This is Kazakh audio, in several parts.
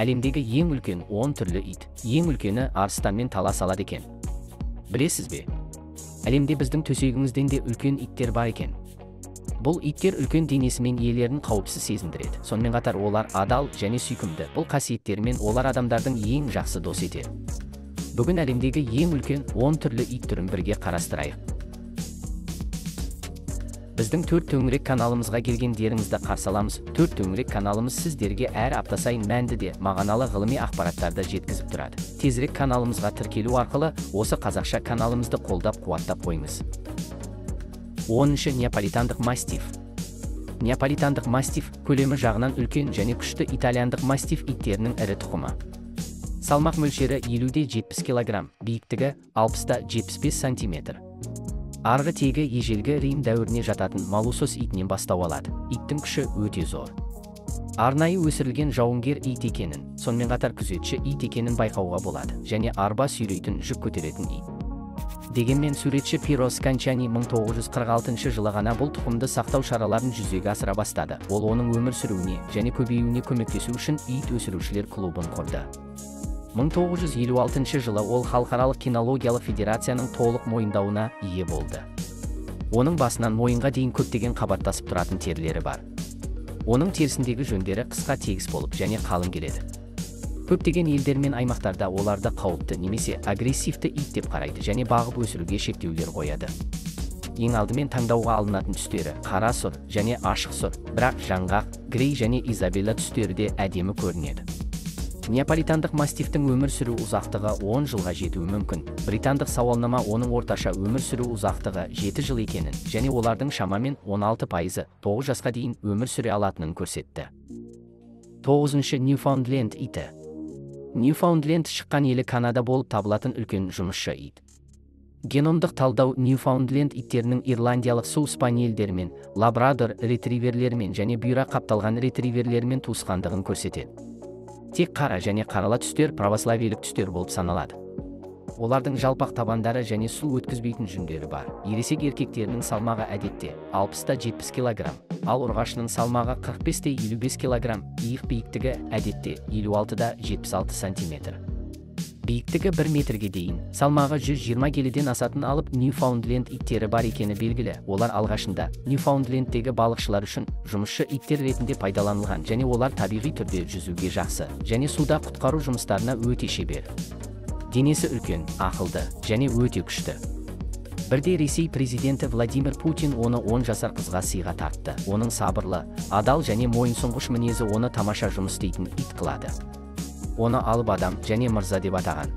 Әлемдегі ең үлкен 10 түрлі ит, ең үлкені арыстанмен талас алады екен. Білесіз бе? Әлемде біздің төсегімізден де үлкен иттер бар екен. Бұл иттер үлкен денесімен иелерін қауіпсіз сезіндіреді. Сонымен қатар олар адал және сүйкімді. Бұл қасиеттерімен олар адамдардың ең жақсы досы етеді. Бүгін әлемдегі ең үлкен 10 түрлі ит түрін бірге қарастырайық. Біздің Төрт төңірек каналымызға келгендеріңізді қарсы аламыз. Төрт төңірек каналымыз сіздерге әр апта сайын мәнді де мағыналы ғылыми ақпараттарды жеткізіп тұрады. Тезірек каналымызға тіркелу арқылы осы қазақша каналымызды қолдап қуаттап қойыңыз. 10-шы неаполитандық мастиф. Неаполитандық мастиф көлемі жағынан үлкен және күшті итальяндық мастиф иттерінің ірі тұқымы. Салмақ мөлшері 50-70 кг, биіктігі 60-75 см. Арғы тегі ежелгі Рим дәуіріне жататын малусос итінен бастау алады. Иттің күші өте зор. Арнайы өсірілген жауынгер ит екенін, сонымен қатар күзетші ит екенін байқауға болады, және арба сүйрейтін, жүк көтеретін ит. Дегенмен суретші Пиро Сканчани 1946 жылы ғана бұл тұқымды сақтау шараларын жүзеге асыра бастады. Ол оның өмір сүруіне және көбеюіне көмектесу үшін ит өсірушілер клубын құрды. 1956 жылы ол халықаралық кинологиялық федерацияның толық мойындауына ие болды. Оның басынан мойынға дейін көптеген қабаттасып тұратын терілері бар. Оның терісіндегі жөндері қысқа тегіс болып және қалың келеді. Көптеген елдер мен аймақтарда оларды қауіпті немесе агрессивті ит деп қарайды және бағып өсіруге шектеулер қояды. Ең алдымен таңдауға алынатын түстері қара сұр және ашық сұр, бірақ жаңғақ, грей және изабелла түстері де әдемі көрінеді. Неаполитандық мастифтің өмір сүру ұзақтығы 10 жылға жетуі мүмкін. Британдық сауалнама оның орташа өмір сүру ұзақтығы 7 жыл екенін және олардың шамамен 16%-ы 9 жасқа дейін өмір сүре алатынын көрсетті. 9-шы Ньюфаундленд иті. Ньюфаундленд шыққан елі Канада болып табылатын үлкен жұмысшы ит. Геномдық талдау Ньюфаундленд иттерінің ирландиялық су спаниельдерімен, лабрадор ретриверлерімен және бұйра қапталған ретриверлерімен туысқандығын көрсетеді. Тек қара және қарала түстер православиелік түстер болып саналады. Олардың жалпақ табандары және су өткізбейтін жүндері бар. Ересек еркектерінің салмағы әдетте 60-70 кг, ал ұрғашының салмағы 45-55 кг, иық биіктігі әдетте 56-76 см. Биіктігі 1 метрге дейін, салмағы 120 келіден асатын алып Ньюфаундленд иттері бар екені белгілі. Олар алғашында Ньюфаундлендтегі балықшылар үшін жұмысшы иттер ретінде пайдаланылған және олар табиғи түрде жүзуге жақсы және суда құтқару жұмыстарына өте шебер. Денесі үлкен, ақылды және өте күшті. Бірде Ресей президенті Владимир Путин оны 10 жасар қызға сыйға тартты. Оның сабырлы, адал және мойынсұнғыш мінезі оны тамаша жұмыс істейтін ит қылады. Оны алып адам және мырза деп атаған.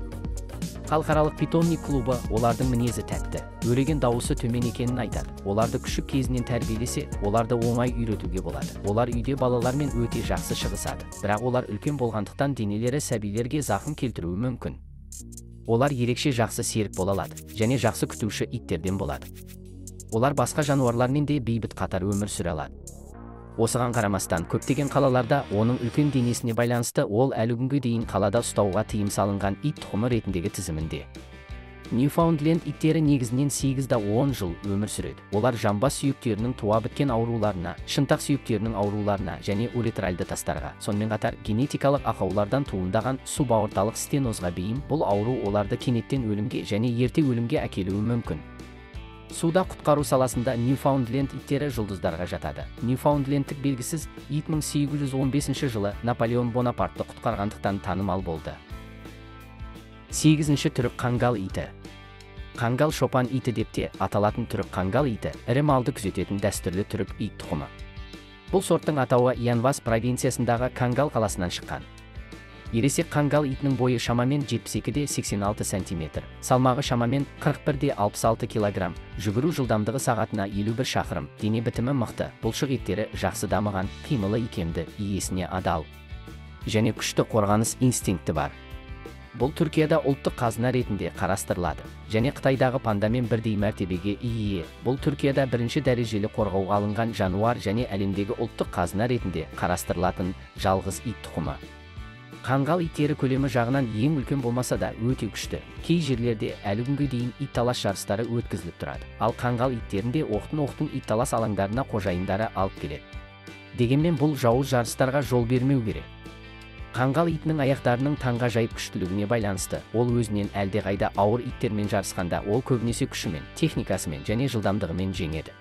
Халықаралық питомник клубы олардың мінезі тәтті, өреген дауысы төмен екенін айтады. Оларды күшік кезінен тәрбиелесе, оларды оңай үйретуге болады. Олар үйде балалармен өте жақсы шығысады, бірақ олар үлкен болғандықтан денелері сәбилерге зақым келтіруі мүмкін. Олар ерекше жақсы серік бола алады және жақсы күтуші иттерден болады. Олар басқа жануарлармен де бейбіт қатар өмір сүре алады. Осыған қарамастан, көптеген қалаларда оның үлкен денесіне байланысты ол әлі күнге дейін қалада ұстауға тыйым салынған ит тұқымы ретіндегі тізімінде. Ньюфаундленд иттері негізінен 8-10 жыл өмір сүреді. Олар жамбас сүйектерінің туа біткен ауруларына, шынтақ сүйектерінің ауруларына және уретральды тастарға, сонымен қатар генетикалық ақаулардан туындаған субаорталық стенозға бейім. Бұл ауру оларды кенеттен өлімге және ерте өлімге әкелуі мүмкін. Суда құтқару саласында Ньюфаундленд иттері жұлдыздарға жатады. Ньюфаундлендтік белгісіз ит 1815 жылы Наполеон Бонапартты құтқарғандықтан танымал болды. 8-ші түрік қангал иті. Қангал шопан иті деп те аталатын түрік қангал иті ірі малды күзететін дәстүрлі түрік ит тұқымы. Бұл сорттың атауы Янвас провинциясындағы Кангал қаласынан шыққан. Ересек қангал итінің бойы шамамен 72-86 см, салмағы шамамен 41-66 кг, жүгіру жылдамдығы сағатына 51 шақырым, дене бітімі мықты, бұлшық еттері жақсы дамыған, қимылы икемді, иесіне адал және күшті қорғаныс инстинкті бар. Бұл Түркияда ұлттық қазына ретінде қарастырылады және Қытайдағы пандамен бірдей мәртебеге ие. Бұл Түркияда бірінші дәрежелі қорғауға алынған жануар және әлемдегі ұлттық қазына ретінде қарастырылатын жалғыз ит тұқымы. Қанғал иттері көлемі жағынан ең үлкен болмаса да өте күшті. Кей жерлерде әлі күнге дейін ит талас жарыстары өткізіліп тұрады. Ал қанғал иттерінде оқтын-оқтын ит талас алаңдарына қожайындары алып келеді. Дегенмен бұл жауыз жарыстарға жол бермеу керек. Қаңғал итінің аяқтарының таңғажайып күштілігіне байланысты, ол өзінен әлдеқайда ауыр иттермен жарысқанда ол көбінесе күшімен, техникасымен және жылдамдығымен жеңеді.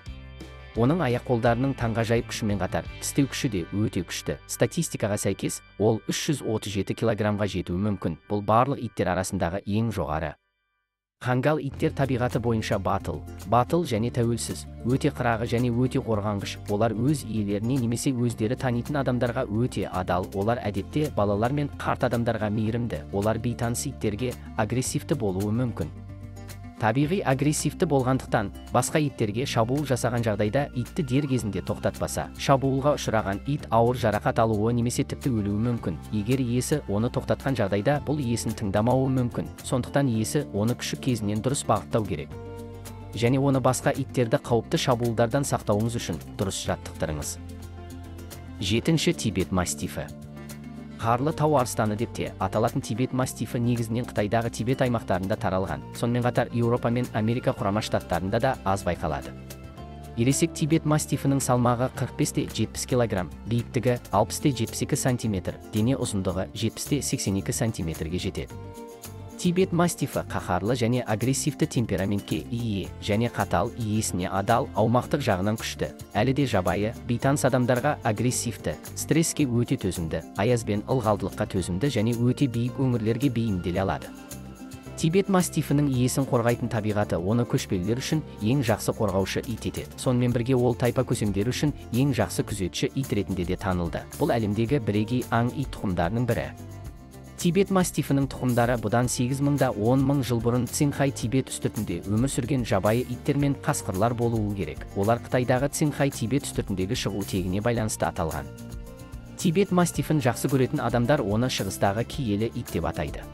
Оның аяқ-қолдарының таңғажайып күшімен қатар, тістеу күші де өте күшті. Статистикаға сәйкес, ол 337 килограммға жетуі мүмкін. Бұл барлық иттер арасындағы ең жоғары. Қаңғал иттер табиғаты бойынша батыл, батыл және тәуелсіз, өте қырағы және өте қорғанғыш. Олар өз иелеріне немесе өздері танитын адамдарға өте адал. Олар әдетте балалар мен қарт адамдарға мейірімді. Олар бейтаныс иттерге агрессивті болуы мүмкін. Табиғи агрессивті болғандықтан, басқа иттерге шабуыл жасаған жағдайда итті дер кезінде тоқтатпаса, шабуылға ұшыраған ит ауыр жарақат алуы немесе тіпті өлуі мүмкін. Егер иесі оны тоқтатқан жағдайда, бұл иесін тыңдамауы мүмкін. Сондықтан иесі оны күшік кезінен дұрыс бағыттау керек. Және оны басқа иттерді қауіпті шабуылдардан сақтауыңыз үшін дұрыс жаттықтырыңыз. 7. Тибет мастифі. Қарлы тау арыстаны деп те аталатын Тибет мастифі негізінен Қытайдағы Тибет аймақтарында таралған. Сонымен қатар Еуропа мен Америка Құрама Штаттарында да аз байқалады. Ересек Тибет мастифінің салмағы 45-70 кг, биіктігі 60-72 см, дене ұзындығы 70-82 см-ге жетеді. Тибет мастифі қаһарлы және агрессивті темпераментке ие және қатал, иесіне адал, аумақтық жағынан күшті, әлі де жабайы, бейтаныс адамдарға агрессивті, стресске өте төзімді, аяз бен ылғалдылыққа төзімді және өте биік өңірлерге бейімделе алады. Тибет мастифінің иесін қорғайтын табиғаты оны көшпелілер үшін ең жақсы қорғаушы ит етеді. Сонымен бірге ол тайпа көсемдері үшін ең жақсы күзетші ит ретінде де танылды. Бұл әлемдегі бірегей аң ит тұқымдарының бірі. Тибет мастифінің тұқымдары бұдан 8 000-10 000 жыл бұрын Цинхай Тибет үстіртінде өмір сүрген жабайы иттер мен қасқырлар болуы керек. Олар Қытайдағы Цинхай Тибет үстіртіндегі шығу тегіне байланысты аталған. Тибет мастифін жақсы көретін адамдар оны шығыстағы киелі ит деп атайды.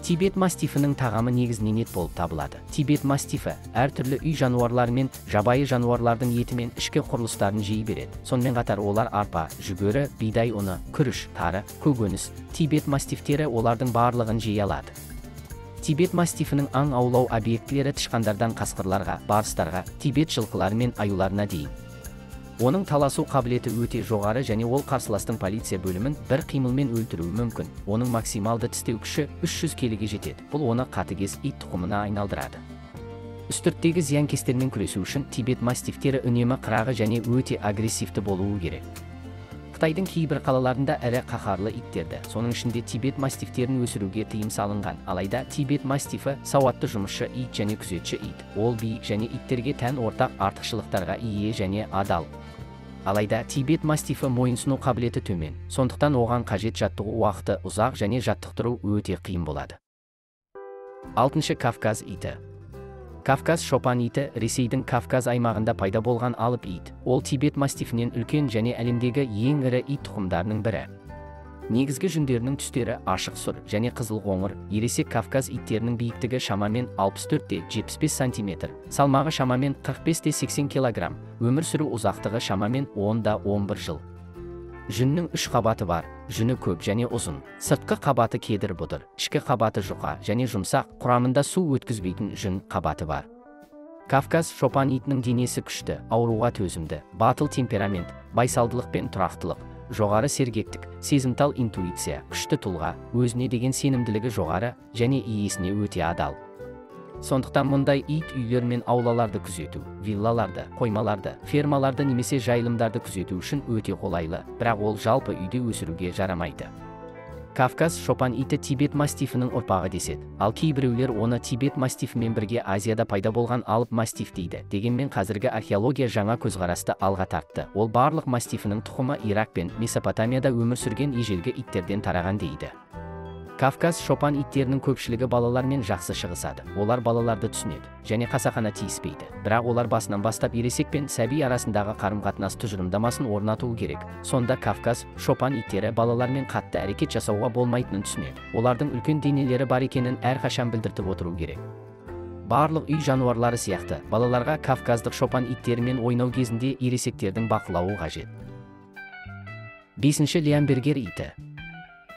Тибет мастифінің тағамы негізінен ет болып табылады. Тибет мастифі әртүрлі үй жануарлары мен жабайы жануарлардың еті мен ішкі құрылыстарын жей береді. Сонымен қатар олар арпа, жүгері, бидай ұны, күріш, тары, көкөніс. Тибет мастифтері олардың барлығын жей алады. Тибет мастифінің аң аулау объектілері тышқандардан қасқырларға, барыстарға, Тибет жылқылары мен аюларына дейін. Оның таласу қабілеті өте жоғары және ол қарсыластың полиция бөлімін бір қимылмен өлтіруі мүмкін. Оның максималды тістеу күші 300 келіге жетеді. Бұл оны қатыгез ит тұқымына айналдырады. Үстірттегі зиянкестермен күресу үшін Тибет мастифтері үнемі қырағы және өте агрессивті болуы керек. Қытайдың кейбір қалаларында ірі қаһарлы иттерді, соның ішінде Тибет мастифтерін өсіруге тыйым салынған. Алайда Тибет мастифі сауатты жұмысшы ит және күзетші ит. Ол биік және иттерге тән ортақ артықшылықтарға ие және адал. Алайда Тибет мастифі мойынсыну қабілеті төмен, сондықтан оған қажет жаттығу уақыты ұзақ және жаттықтыру өте қиын болады. 6. Кавказ иті. Кавказ шопан иті Ресейдің Кавказ аймағында пайда болған алып ит. Ол Тибет мастифінен үлкен және әлемдегі ең ірі ит тұқымдарының бірі. Негізгі жүндерінің түстері ашық сұр және қызыл қоңыр. Ересек Кавказ иттерінің биіктігі шамамен 64-75 см, салмағы шамамен 45-80 кг, өмір сүру ұзақтығы шамамен 10-11 жыл. Жүннің үш қабаты бар, жүні көп және ұзын. Сыртқы қабаты кедір-бұдыр, ішкі қабаты жұқа және жұмсақ, құрамында су өткізбейтін жүн қабаты бар. Кавказ шопан итінің денесі күшті, ауруға төзімді, батыл темперамент, байсалдылық пен тұрақтылық, жоғары сергектік, сезімтал интуиция, күшті тұлға, өзіне деген сенімділігі жоғары және иесіне өте адал. Сондықтан мұндай ит үйлер мен аулаларды күзету, виллаларды, қоймаларды, фермаларды немесе жайылымдарды күзету үшін өте қолайлы, бірақ ол жалпы үйде өсіруге жарамайды. Кавказ шопан иті Тибет мастифінің ұрпағы деседі, ал кейбіреулер оны Тибет мастифімен бірге Азияда пайда болған алып мастиф дейді. Дегенмен қазіргі археология жаңа көзқарасты алға тартты. Ол барлық мастифінің тұқымы Ирак пен Месопотамияда өмір сүрген ежелгі иттерден тараған дейді. Кавказ шопан иттерінің көпшілігі балалармен жақсы шығысады. Олар балаларды түсінеді және қасақана тиіспейді. Бірақ олар басынан бастап ересек пен сәби арасындағы қарым-қатынас тұжырымдамасын орнатуы керек. Сонда Кавказ шопан иттері балалармен қатты әрекет жасауға болмайтынын түсінеді. Олардың үлкен денелері бар екенін әрқашан білдіртіп отыру керек. Барлық үй жануарлары сияқты, балаларға кавказдық шопан иттерімен ойнау кезінде ересектердің бақылауы қажет. 5. Леонбергер иті.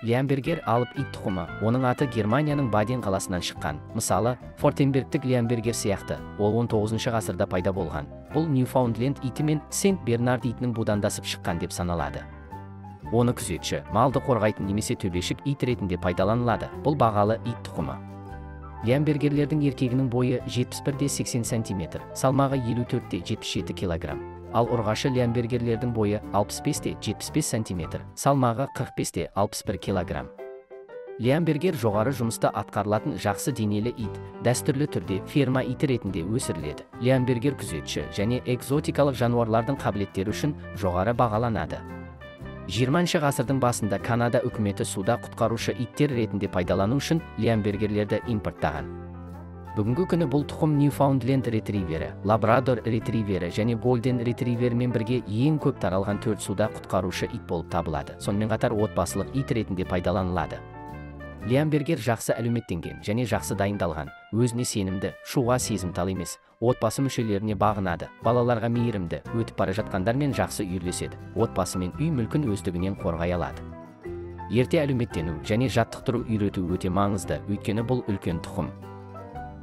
Леонбергер алып ит тұқымы, оның аты Германияның Баден қаласынан шыққан. Мысалы, Фортенбергтік Леонбергер сияқты, ол 19 ғасырда пайда болған. Бұл Ньюфаундленд иті мен Сент Бернард итінің будандасып шыққан деп саналады. Оны күзетші, малды қорғайтын немесе төбешік ит ретінде пайдаланылады. Бұл бағалы ит тұқымы. Леонбергерлердің еркегінің бойы 71,80 см, салмағы 54,77 кг. Ал ұрғашы леонбергерлердің бойы 65,75 см, салмағы 45,61 кг. Леонбергер жоғары жұмыста атқарылатын жақсы денелі ит, дәстүрлі түрде ферма иті ретінде өсіріледі. Леонбергер күзетші және экзотикалық жануарлардың қабілеттері үшін жоғары бағаланады. 20 ғасырдың басында Канада үкіметі суда құтқарушы иттер ретінде пайдалану үшін леонбергерлерді импорттаған. Бүгінгі күні бұл тұқым Ньюфаундленд ретривері, Лабрадор ретривері және Голден ретривермен бірге ең көп таралған 4 суда құтқарушы ит болып табылады. Сонымен қатар отбасылық ит ретінде пайдаланылады. Леонбергер жақсы әлеуметтенген және жақсы дайындалған, өзіне сенімді, шуға сезімтал емес, отбасы мүшелеріне бағынады, балаларға мейірімді, өтіп бара жатқандармен жақсы үйірлеседі, отбасы мен үй мүлкін өздігінен қорғай алады. Ерте әлеуметтену және жаттықтыру үйрету өте маңызды, өйткені бұл үлкен тұқым.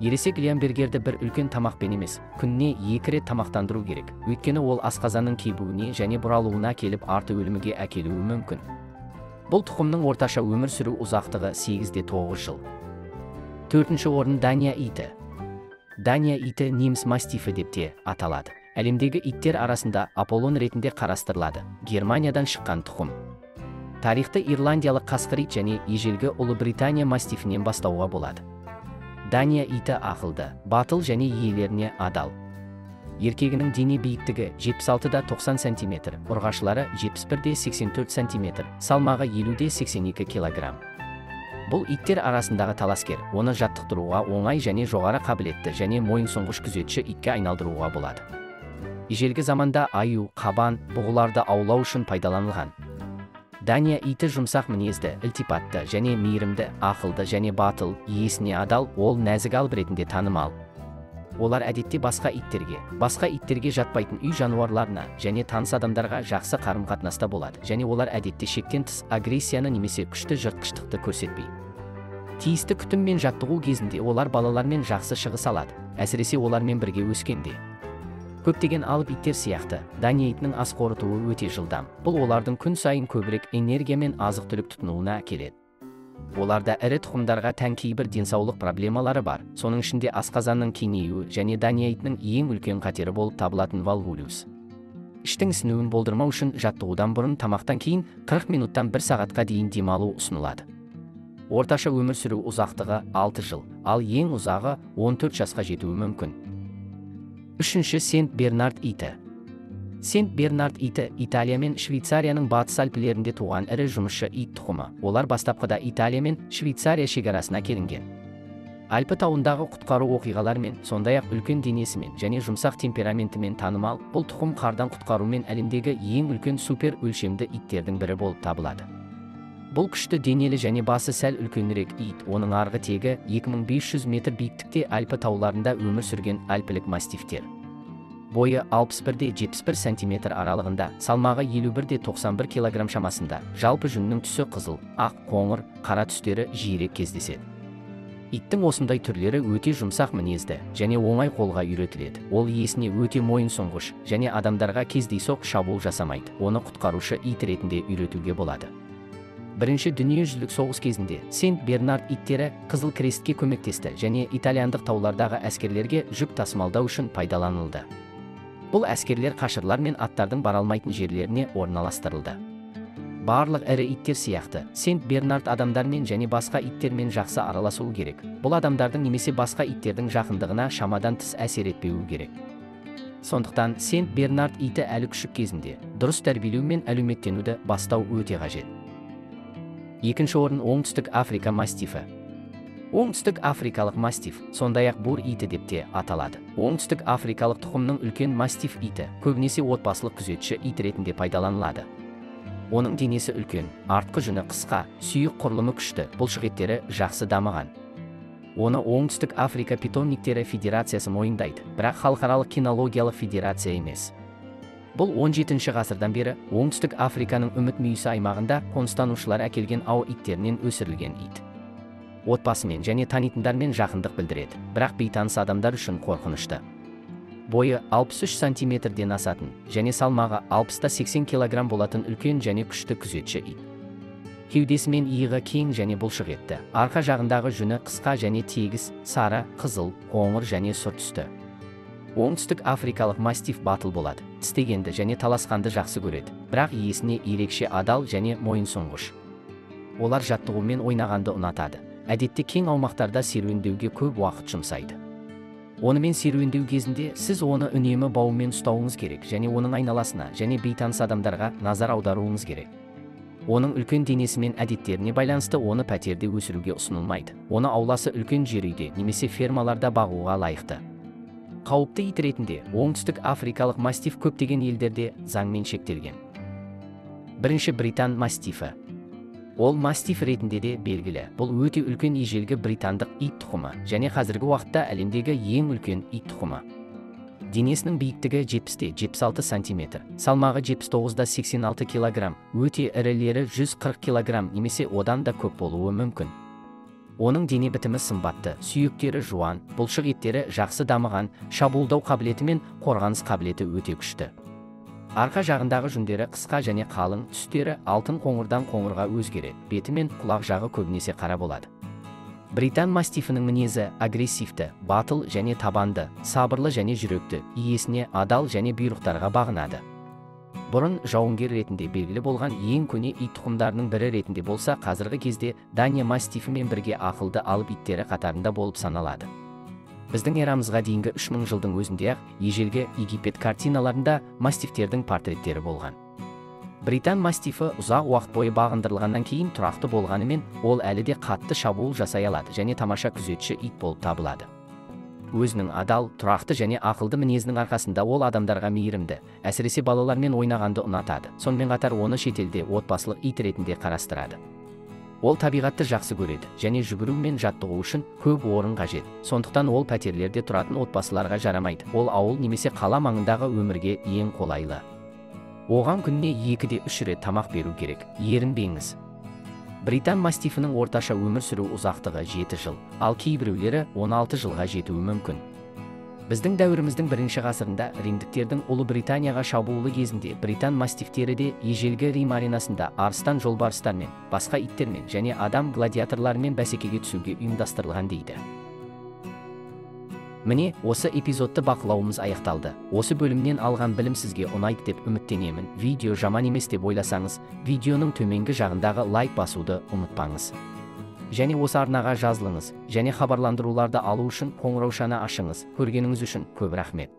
Ересек леонбергерді бір үлкен тамақпен емес, күніне 2 рет тамақтандыру керек, өйткені ол асқазанның кебуіне және бұралуына келіп арты өлімге әкелуі мүмкін. Бұл тұқымның орташа өмір сүру ұзақтығы 8-9 жыл. Төртінші орын Дания иті. Дания иті неміс мастифі деп те аталады. Әлемдегі иттер арасында Аполлон ретінде қарастырылады. Германиядан шыққан тұқым. Тарихты ирландиялық қасқыр ит және ежелгі Ұлыбритания мастифінен бастауға болады. Дания иті ақылды, батыл және иелеріне адал. Еркегінің дене биіктігі 76,90 см, ұрғашылары 71,84 см, салмағы 50,82 кг. Бұл иттер арасындағы таласкер, оны жаттықтыруға оңай және жоғары қабілетті және мойынсұнғыш күзетші итке айналдыруға болады. Ежелгі заманда аю, қабан, бұғыларды аулау үшін пайдаланылған. Дания иті жұмсақ мінезді, ілтипатты және мейірімді, ақылды және батыл, иесіне адал, ол нәзік алып ретінде танымал. Олар әдетте басқа иттерге жатпайтын үй жануарларына және таныс адамдарға жақсы қарым-қатынаста болады, және олар әдетте шектен тыс агрессияны немесе күшті жыртқыштықты көрсетпейді. Тиісті күтім мен жаттығу кезінде олар балалармен жақсы шығыса алады, әсіресе олармен бірге өскенде. Көптеген алып иттер сияқты, Дания итінің ас қорытуы өте жылдам. Бұл олардың күн сайын көбірек энергия мен азық-түлік тұтынуына әкеледі. Оларда ірі тұқымдарға тән кейбір денсаулық проблемалары бар, соның ішінде асқазанның кеңеюі және Дания итінің ең үлкен қатері болып табылатын валвулюс. Іштің ісінуін болдырмау үшін жаттығудан бұрын тамақтан кейін 40 минуттан 1 сағатқа дейін демалу ұсынылады. Орташа өмір сүру ұзақтығы 6 жыл, ал ең ұзағы 14 жасқа жетуі мүмкін. Үшінші Сент Бернард иті. Сент Бернард иті Италия мен Швейцарияның батыс Альпілерінде туған ірі жұмысшы ит тұқымы. Олар бастапқыда Италия мен Швейцария шекарасына келінген. Альпі тауындағы құтқару оқиғаларымен, сондай-ақ үлкен денесімен және жұмсақ темпераментімен танымал, бұл тұқым қардан құтқарумен әлемдегі ең үлкен супер өлшемді иттердің бірі болып табылады. Бұл күшті денелі және басы сәл үлкенірек ит, оның арғы тегі 2500 метр биіктікте Альпі тауларында өмір сүрген альпілік мастифтер. Бойы 61,71 см аралығында, салмағы 51,91 кг шамасында, жалпы жүнінің түсі қызыл, ақ, қоңыр, қара түстері жиірек кездеседі. Иттің осындай түрлері өте жұмсақ мінезді және оңай қолға үйретіледі. Ол иесіне өте мойынсұнғыш және адамдарға кездейсоқ шабуыл жасамайды. Оны құтқарушы ит ретінде үйретуге болады. Бірінші дүниежүзілік соғыс кезінде Сент Бернард иттері Қызыл Крестке көмектесті және итальяндық таулардағы әскерлерге жүк тасымалдау үшін пайдаланылды. Бұл әскерлер қашырлар мен аттардың бара алмайтын жерлеріне орналастырылды. Барлық ірі иттер сияқты, Сент Бернард адамдармен және басқа иттермен жақсы араласуы керек. Бұл адамдардың немесе басқа иттердің жақындығына шамадан тыс әсер етпеуі керек. Сондықтан Сент Бернард иті әлі күшік кезінде дұрыс тәрбиелеу мен әлеуметтенуді бастау өте қажет. Екінші орын Оңтүстік Африка мастифі. Оңтүстік Африкалық мастиф, сондай-ақ бур иті деп те аталады. Оңтүстік Африкалық тұқымның үлкен мастиф иті, көбінесе отбасылық күзетші ит ретінде пайдаланылады. Оның денесі үлкен, артқы жүні қысқа, сүйек құрылымы күшті, бұлшық еттері жақсы дамыған. Оны Оңтүстік Африка питомниктері федерациясы мойындайды, бірақ халықаралық кинологиялық федерация емес. Бұл 17 ғасырдан бері Оңтүстік Африканың үміт мүйісі аймағында қоныстанушылар әкелген ау иттерінен өсірілген ит. Отбасымен және танитындармен жақындық білдіреді, бірақ бейтаныс адамдар үшін қорқынышты. Бойы 63 сантиметрден асатын және салмағы 60-80 килограмм болатын үлкен және күшті күзетші ит. Кеудесі мен иығы кең және бұлшық етті. Арқа жағындағы жүні қысқа және тегіс, сары, қызыл, қоңыр және сұр түсті. Оңтүстік африкалық мастиф батыл болады, тістегенді және таласқанды жақсы көреді, бірақ иесіне ерекше адал және мойынсұнғыш. Олар жаттығумен ойнағанды ұнатады. Әдетте кең аумақтарда серуендеуге көп уақыт жұмсайды. Онымен серуендеу кезінде сіз оны үнемі бауымен ұстауыңыз керек және оның айналасына және бейтаныс адамдарға назар аударуыңыз керек. Оның үлкен денесі мен әдеттеріне байланысты оны пәтерде өсіруге ұсынылмайды. Оны ауласы үлкен жер үйде немесе фермаларда бағуға лайықты. Қауіпті ит ретінде оңтүстік африкалық мастиф көптеген елдерде заңмен шектелген. Бірінші британ мастифі. Ол мастиф ретінде де белгілі. Бұл өте үлкен ежелгі британдық ит тұқымы және қазіргі уақытта әлемдегі ең үлкен ит тұқымы. Денесінің биіктігі 70-76 сантиметр, салмағы 79-86 килограмм, өте ірілері 140 килограмм немесе одан да көп болуы мүмкін. Оның дене бітімі сымбатты, сүйектері жуан, бұлшық еттері жақсы дамыған, шабуылдау қабілеті мен қорғаныс қабілеті өте күшті. Арқа жағындағы жүндері қысқа және қалың, түстері алтын қоңырдан қоңырға өзгереді, беті мен құлақ жағы көбінесе қара болады. Британ мастифінің мінезі агрессивті, батыл және табанды, сабырлы және жүректі, иесіне адал және бұйрықтарға бағынады. Бұрын жауынгер ретінде белгілі болған ең көне ит тұқымдарының бірі ретінде болса, қазіргі кезде Дания мастифімен бірге ақылды алып иттері қатарында болып саналады. Біздің эрамызға дейінгі 3000 жылдың өзінде-ақ ежелгі Египет картиналарында мастифтердің портреттері болған. Британ мастифі ұзақ уақыт бойы бағындырылғаннан кейін тұрақты болғанымен, ол әлі де қатты шабуыл жасай алады және тамаша күзетші ит болып табылады. Өзінің адал, тұрақты және ақылды мінезінің арқасында ол адамдарға мейірімді, әсіресе балалармен ойнағанды ұнатады. Сонымен қатар оны шетелде отбасылық ит ретінде қарастырады. Ол табиғатты жақсы көреді және жүгіру мен жаттығу үшін көп орын қажет. Сондықтан ол пәтерлерде тұратын отбасыларға жарамайды. Ол ауыл немесе қала маңындағы өмірге ең қолайлы. Оған күніне 2-3 рет тамақ беру керек. Ерінбеңіз. Британ мастифінің орташа өмір сүру ұзақтығы 7 жыл, ал кейбіреулері 16 жылға жетуі мүмкін. Біздің дәуіріміздің бірінші ғасырында римдіктердің Ұлыбританияға шабуылы кезінде британ мастифтері де ежелгі Рим аренасында арыстан жолбарыстармен, басқа иттермен және адам гладиаторларымен бәсекеге түсуге ұйымдастырылған дейді. Міне, осы эпизодты бақылауымыз аяқталды. Осы бөлімнен алған білім сізге ұнайды деп үміттенемін. Видео жаман емес деп ойласаңыз, видеоның төменгі жағындағы лайк басуды ұмытпаңыз. Және осы арнаға жазылыңыз, және хабарландыруларды алу үшін қоңыраушаны ашыңыз. Көргеніңіз үшін көп рахмет.